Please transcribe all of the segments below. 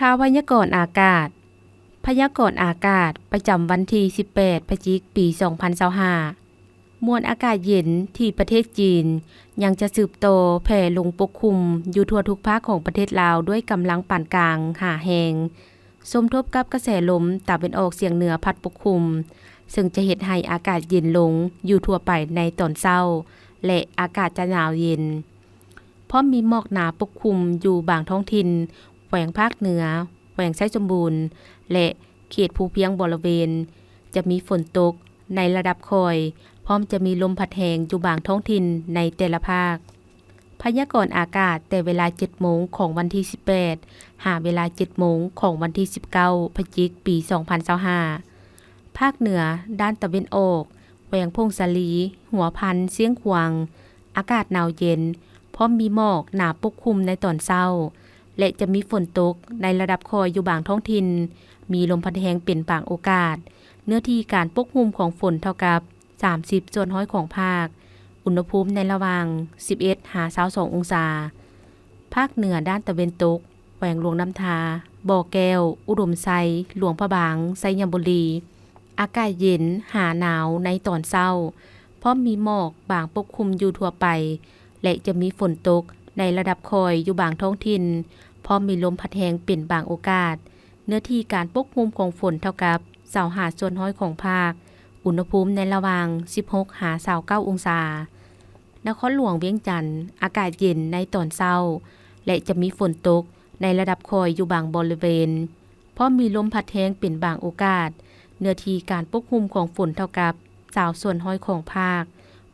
ຂ່າວພະຍາກອນອາກາດ. ພະຍາກອນອາກາດປະຈຳວັນທີສິບແປດ ພະຈິກ ປີສອງພັນຊາວຫ້າ. ມວນອາກາດເຢັນທີ່ປະເທດຈີນຍັງຈະສືບຕໍ່ແຜ່ລົງປົກຄຸມຢູ່ທົ່ວທຸກພາກຂອງປະເທດລາວດ້ວຍກຳລັງປານກາງຫາແຮງ, ສົມທົບກັບກະແສລົມຕາເວັນອອກສຽງເໜືອພັດປົກຄຸມ, ເຊິ່ງຈະເຮັດໃຫ້ອາກາດເຢັນລົງຢູ່ທົ່ວໄປໃນຕອນເຊົ້າ ແລະ ອາກາດຈະໜາວເຢັນ, ພ້ອມມີໝອກໜາປົກຄຸມຢູ່ບາງທ້ອງຖິ່ນ ແຂວງພາກເໜືອ, ແຂວງໄຊສົມບູນ ແລະ ເຂດພູພຽງບໍລະເວນ ຈະມີຝົນຕົກໃນລະດັບຄ່ອຍ, ພ້ອມຈະມີລົມພັດແຮງຢູ່ບາງທ້ອງຖິ່ນໃນແຕ່ລະພາກ. ພະຍາກອນອາກາດແຕ່ເວລາເຈັດໂມງຂອງວັນທີສິບແປດ ຫາເວລາເຈັດໂມງຂອງວັນທີສິບເກົ້າ ພະຈິກ ປີສອງພັນຊາວຫ້າ. ພາກເໜືອດ້ານຕາເວັນອອກ, ແຂວງຜົ້ງສາລີ, ຫົວພັນ, ຊຽງຂວາງ, ອາກາດໜາວເຢັນ, ພ້ອມມີໝອກໜາປົກຄຸມໃນຕອນເຊົ້າ ແລະ ຈະມີຝົນຕົກໃນລະດັບຄ່ອຍຢູ່ບາງທ້ອງຖິ່ນ, ມີລົມພັດແຮງເປັນບາງໂອກາດ, ເນື້ອທີ່ການປົກຄຸມຂອງຝົນເທົ່າກັບສາມສິບສ່ວນຮ້ອຍຂອງພາກ, ອຸນຫະພູມໃນລະຫວ່າງສິບເອັດຫາຊາວສອງອົງສາ. ພາກເໜືອດ້ານຕາເວັນຕົກ, ແຂວງຫຼວງນ້ຳທາ, ບໍ່ແກ້ວ, ອຸດົມໄຊ, ຫຼວງພະບາງ, ໄຊຍະບູລີ, ອາກາດເຢັນຫາໜາວໃນຕອນເຊົ້າ, ພ້ອມມີໝອກບາງປົກຄຸມຢູ່ທົ່ວໄປ ແລະ ຈະມີຝົນຕົກໃນລະດັບຄ່ອຍຢູ່ບາງທ້ອງຖິ່ນ, ພ້ອມມີລົມພັດແຮງເປັນບາງໂອກາດ, ເນື້ອທີ່ການປົກຄຸມຂອງຝົນເທົ່າກັບຊາວຫ້າສ່ວນຮ້ອຍຂອງພາກ, ອຸນຫະພູມໃນລະຫວ່າງສິບຫົກຫາຊາວເກົ້າອົງສາ. ນະຄອນຫຼວງວຽງຈັນ ອາກາດເຢັນໃນຕອນເຊົ້າ ແລະ ຈະມີຝົນຕົກໃນລະດັບຄ່ອຍຢູ່ບາງບໍລິເວນ, ພ້ອມມີລົມພັດແຮງເປັນບາງໂອກາດ, ເນື້ອທີ່ການປົກຄຸມຂອງຝົນເທົ່າກັບຊາວສ່ວນຮ້ອຍຂອງພາກ,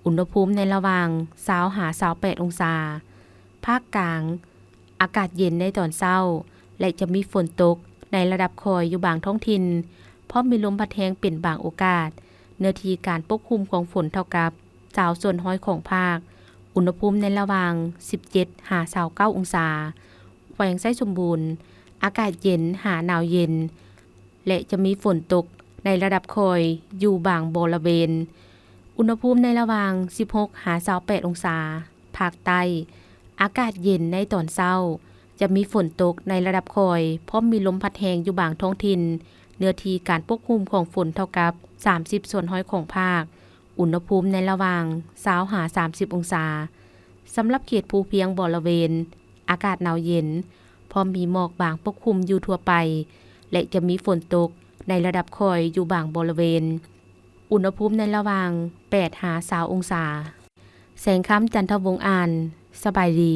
ອຸນຫະພູມໃນລະຫວ່າງຊາວຫາຊາວແປດອົງສາ. ພາກກາງ ອາກາດເຢັນໃນຕອນເຊົ້າ ແລະ ຈະມີຝົນຕົກໃນລະດັບຄ່ອຍຢູ່ບາງທ້ອງຖິ່ນ, ພ້ອມມີລົມພັດແຮງເປັນບາງໂອກາດ, ເນື້ອທີ່ການປົກຄຸມຂອງຝົນເທົ່າກັບຊາວສ່ວນຮ້ອຍຂອງພາກ, ອຸນຫະພູມໃນລະຫວ່າງສິບເຈັດຫາຊາວເກົ້າອົງສາ. ແຂວງໄຊສົມບູນ ອາກາດເຢັນຫາໜາວເຢັນ ແລະ ຈະມີຝົນຕົກໃນລະດັບຄ່ອຍຢູ່ບາງບໍລະເວນ, ອຸນຫະພູມໃນລະຫວ່າງສິບຫົກຫາຊາວແປດອົງສາ. ພາກໃຕ້ ອາກາດເຢັນໃນຕອນເຊົ້າ, ຈະມີຝົນຕົກໃນລະດັບຄ່ອຍ, ພ້ອມມີລົມພັດແຮງຢູ່ບາງທ້ອງຖິ່ນ, ເນື້ອທີ່ການປົກຄຸມຂອງຝົນເທົ່າກັບສາມສິບສ່ວນຮ້ອຍຂອງພາກ, ອຸນຫະພູມໃນລະຫວ່າງຊາວຫາສາມສິບອົງສາ. ສຳລັບເຂດພູພຽງບໍລະເວນ ອາກາດໜາວເຢັນ, ພ້ອມມີໝອກບາງປົກຄຸມຢູ່ທົ່ວໄປ ແລະ ຈະມີຝົນຕົກໃນລະດັບຄ່ອຍຢູ່ບາງບໍລະເວນ, ອຸນຫະພູມໃນລະຫວ່າງແປດຫາຊາວອົງສາ. ແສງຄຳ ຈັນທະວົງ ອ່ານ. ສະບາຍດີ.